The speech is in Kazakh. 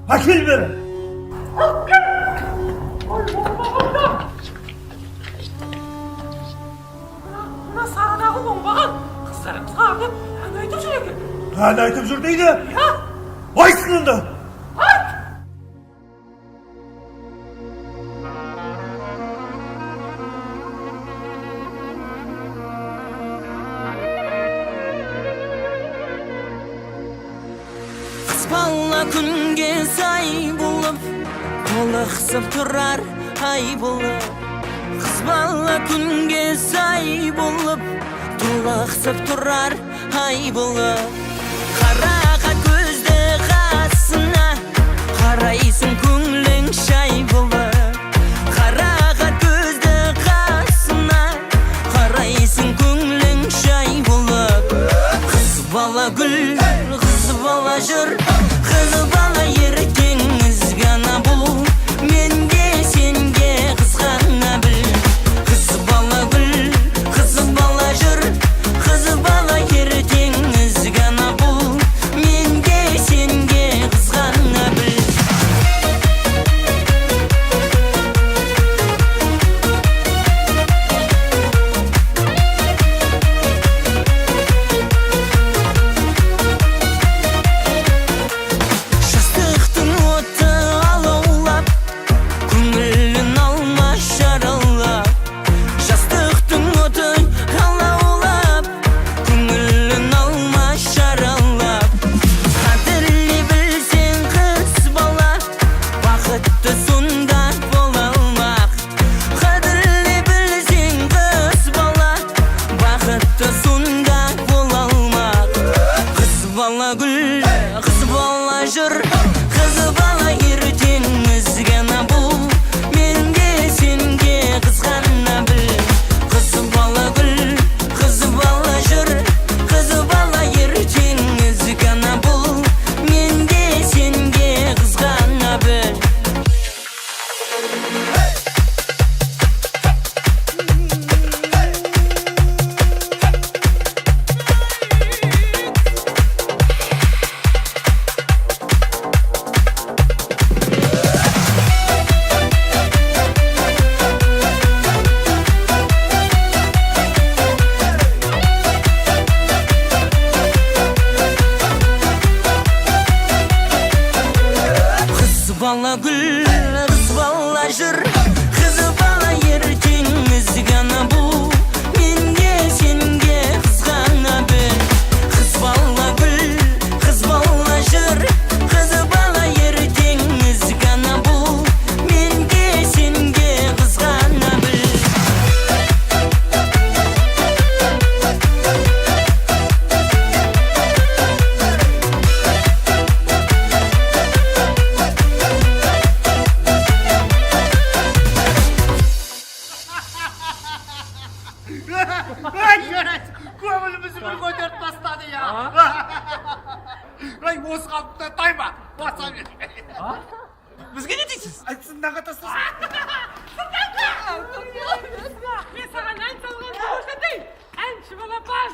Әкел бері. Ой, оңбаған да. Мына сарыдағы оңбаған қыздарымызға арнап ән айтып жүр екен. Ән айтып жүр дейді. Иә. Айтсын онда. Айт. Қыз бала күнге сай болып, толықсып тұрар ай болып. Қыз бала күнге сай болып, толықсып тұрар ай болып. Қарақат көзді қасына қарайсың, көңілің шай болып. Қарақат көзді қасына қарайсың, көңілің шай болып. Қыз бала гүл, қыз бала жыр, қыз бала ертең ғана бұл. Менге, сенге қызғана біл. Қыз бала гүл, қыз бала жыр, қыз бала ертең ғана бұл. Менге, сенге қызғана біл. Жастықтың оты алаулап, көңілін алма жаралап. Жастықтың оты алаулап, көңілін алма жаралап. Қадірлей білсең, қыз бала, бақытты сонда бола алмақ. Қадірлей білсең, қыз бала, бақытты сонда бола алмақ. Қыз бала гүл, қыз бала жыр, қыз бала ертең ғана бұл. Менге, сенге қызғана біл. Қыз бала гүл, қыз бала жыр, қыз бала ертең ғана бұл. Менге, сенге қызғана біл. Қыз бала гүл, қыз бала жыр, қыз бала ертең ғана бұл. Менге, сенге қызғана біл. Қыз бала гүл, қыз бала жыр, қыз бала ертең ғана бұл. Менге, сенге қызғана біл. Ай, жарайды, көңілімізді бір көтеріп тастады я. Ай, осы қалыпта тайма, баса бер. Бізге не дейсіз? Зынданға тастасын. Мен саған ән салғанды көрсетейін. Әнші балапан.